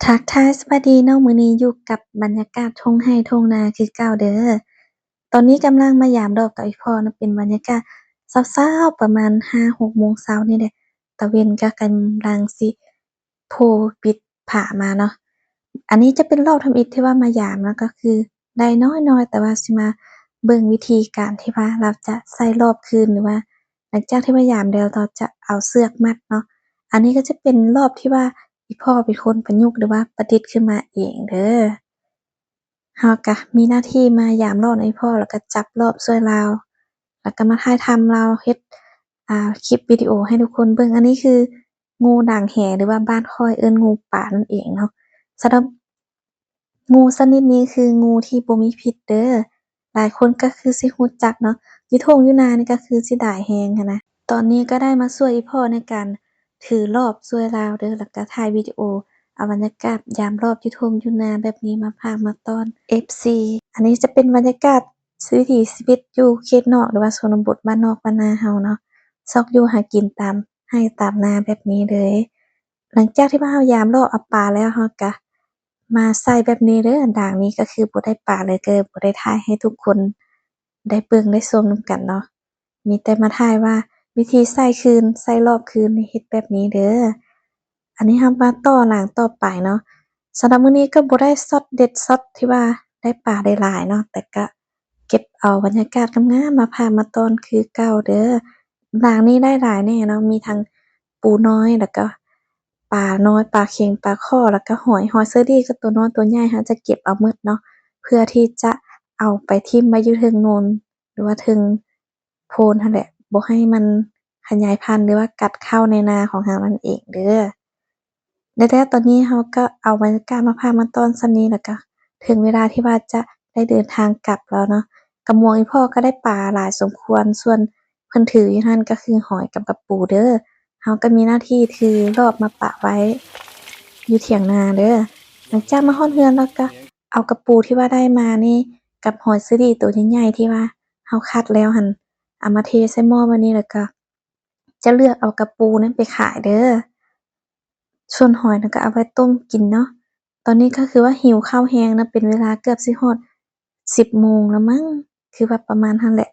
ທັກທາຍສະບາຍດີເນາະ, ມື້ນີ້ຢູ່ກັບບັນຍາກາດທົ່ງໄຮ່ທົ່ງນາຄືເກົ່າເດີ. ຕອນນີ້ກຳລັງມາຢາມລອບກັບອີ່ພໍ່ເນາະ, ເປັນບັນຍາກາດເຊົ້າໆ ປະມານຫ້າຫົກໂມງເຊົ້ານີ້ແຫຼະ, ຕາເວັນກໍກຳລັງຊິໂຜ່ປິດຜາມາເນາະ. ອັນນີ້ຈະເປັນລອບທຳອິດທີ່ວ່າມາຢາມເນາະ, ກໍຄືໄດ້ນ້ອຍໆ ແຕ່ວ່າຊິມາເບິ່ງວິທີການທີ່ວ່າລາວຈະໃສ່ລອບຄືນ ຫຼືວ່າ ຫຼັງຈາກທີ່ວ່າຢາມແລ້ວ ເຮົາຈະເອົາເຊືອກມັດເນາະ. ອັນນີ້ກໍຈະເປັນລອບທີ່ວ່າອີ່ພໍ່ເປັນຄົນປະຍຸກ ຫຼືວ່າປະດິດຂຶ້ນມາເອງເດີ. ເຮົາກະມີໜ້າທີ່ມາຢາມລອບໃຫ້ພໍ່ ແລ້ວກະຈັບລອບຊ່ວຍລາວ ແລ້ວກະມາຖ່າຍທຳລາວເຮັດ ອ່າ ຄລິບວິດີໂອໃຫ້ທຸກຄົນເບິ່ງ. ອັນນີ້ຄື ງູດ່າງແຫ ຫຼືວ່າບ້ານຂ້ອຍເອີ້ນງູປານັ້ນເອງເນາະ. ສຳລັບງູຊະນິດນີ້ຄືງູທີ່ບໍ່ມີພິດເດີ. ຫຼາຍຄົນກໍຄືຊິຮູ້ຈັກເນາະ, ຢູ່ທົ່ງຢູ່ນານີ້ກໍຄືຊິຫຼາຍແຮງຫັ້ນນະ. ຕອນນີ້ກໍໄດ້ມາຊ່ວຍອີ່ພໍ່ໃນການຖືລອບຊ່ວຍລາວເດີ, ແລ້ວກໍຖ່າຍວິດີໂອເອົາບັນຍາກາດຢາມລອບຢູ່ທົ່ງຢູ່ນາແບບນີ້ມາຝາກມາຕ້ອນເອັຟຊີ. ອັນນີ້ຈະເປັນບັນຍາກາດວິຖີຊີວິດຢູ່ເຂດນອກ ຫຼືວ່າຊົນນະບົດ ບ້ານນອກບ້ານນາເຮົາເນາະ, ຊອກຢູ່ຫາກິນຕາມ ໄຮ່ຕາມນາແບບນີ້ເລີຍ. ຫຼັງຈາກທີ່ວ່າເຮົາຢາມລອບເອົາປາແລ້ວ ເຮົາກະມາໃສ່ແບບນີ້ເດີ. ດ່າງນີ້ກໍຄືບໍ່ໄດ້ປາເລີຍ, ກໍບໍ່ໄດ້ຖ່າຍໃຫ້ທຸກຄົນໄດ້ເບິ່ງໄດ້ຊົມນຳກັນເນາະ, ມີແຕ່ມາຖ່າຍວ່າວິທີໃສ່ຄືນ ໃສ່ລອບຄືນ ເຮັດແບບນີ້ເດີ. ອັນນີ້ເຮົາມາຕໍ່ດ່າງຕໍ່ໄປເນາະ. ສຳລັບມື້ນີ້ກໍບໍ່ໄດ້ຊັອດເດັດຊັອດທີ່ວ່າໄດ້ປາໄດ້ຫຼາຍເນາະ, ແຕ່ກະ ເກັບເອົາບັນຍາກາດງາມໆມາຝາກມາຕ້ອນຄືເກົ່າເດີ. ດ່າງນີ້ໄດ້ຫຼາຍແນ່ເນາະ, ມີທັງປູນ້ອຍ ແລ້ວກໍປານ້ອຍ, ປາເຂັງ, ປາຄໍ່ ແລ້ວກໍຫອຍ, ຫອຍເຊີຣີກໍໂຕນ້ອຍໂຕໃຫຍ່ ເຮົາຈະເກັບເອົາໝົດເນາະ ເພື່ອທີ່ຈະເອົາໄປຖິ້ມໄວ້ຢູ່ເທິງໂນນ ຫຼືວ່າເທິງໂພນຫັ້ນແຫຼະ, ບໍ່ໃຫ້ມັນຂະຫຍາຍພັນ ຫຼືວ່າກັດເຂົ້າໃນນາຂອງເຮົານັ້ນເອງເດີ. ແລ້ວຕອນນີ້ເຮົາກໍເອົາບັນຍາກາດມາຝາກມາຕ້ອນສ່ຳນີ້ ແລ້ວກໍເຖິງເວລາທີ່ວ່າຈະໄດ້ເດີນທາງກັບແລ້ວເນາະ. ກະມວງອີ່ພໍ່ກໍໄດ້ປາຫຼາຍສົມຄວນ, ສ່ວນເພິ່ນຖືຢູ່ຫັ້ນກໍຄືຫອຍກັບກະປູເດີ. ເຮົາກໍມີໜ້າທີ່ຖືລອບມາປະໄວ້ຢູ່ຖຽງນາເດີ. ຫຼັງຈາກມາຮອດເຮືອນແລ້ວກໍເອົາກະປູທີ່ວ່າໄດ້ມານີ້ ກັບຫອຍເຊີຣີໂຕໃຫຍ່ໆທີ່ວ່າເຮົາຄັດແລ້ວຫັ້ນ ເອົາມາເທໃສ່ໝໍ້ແບບນີ້ ແລ້ວກໍ ຈະເລືອກເອົາກະປູນັ້ນໄປຂາຍເດີ. ສ່ວນຫອຍນະກະເອົາໄວ້ຕົ້ມກິນເນາະ. ຕອນນີ້ກໍຄືວ່າຫິວເຂົ້າແຮງນະ, ເປັນເວລາເກືອບຊິຮອດສິບໂມງແລ້ວມັ້ງ, ຄືວ່າປະມານຫັ້ນແຫຼະ.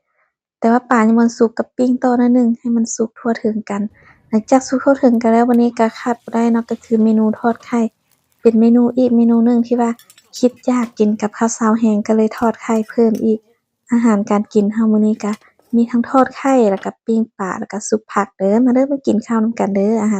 ແຕ່ວ່າປາຍັງບໍ່ສຸກ, ກໍປີ້ງຕໍ່ໜ້ອຍໜຶ່ງ ໃຫ້ມັນສຸກທົ່ວເຖິງກັນ. ຫຼັງຈາກສຸກທົ່ວເຖິງກັນແລ້ວ, ວັນນີ້ກໍຂາດບໍ່ໄດ້ເນາະ, ກໍຄືເມນູທອດໄຂ່. ເປັນເມນູອີກເມນູໜຶ່ງທີ່ວ່າຄິດຢາກກິນກັບເຂົ້າເຊົ້າແຮງ, ກໍເລີຍທອດໄຂ່ເພີ່ມອີກ. ອາຫານການກິນເຮົາມື້ນີ້ກະມີທັງທອດໄຂ່ ແລ້ວກະປີ້ງປາ ແລ້ວກະຊຸບຜັກເດີ. ມາເດີ ມາກິນເຂົ້ານຳກັນເດີ. ອາຫານ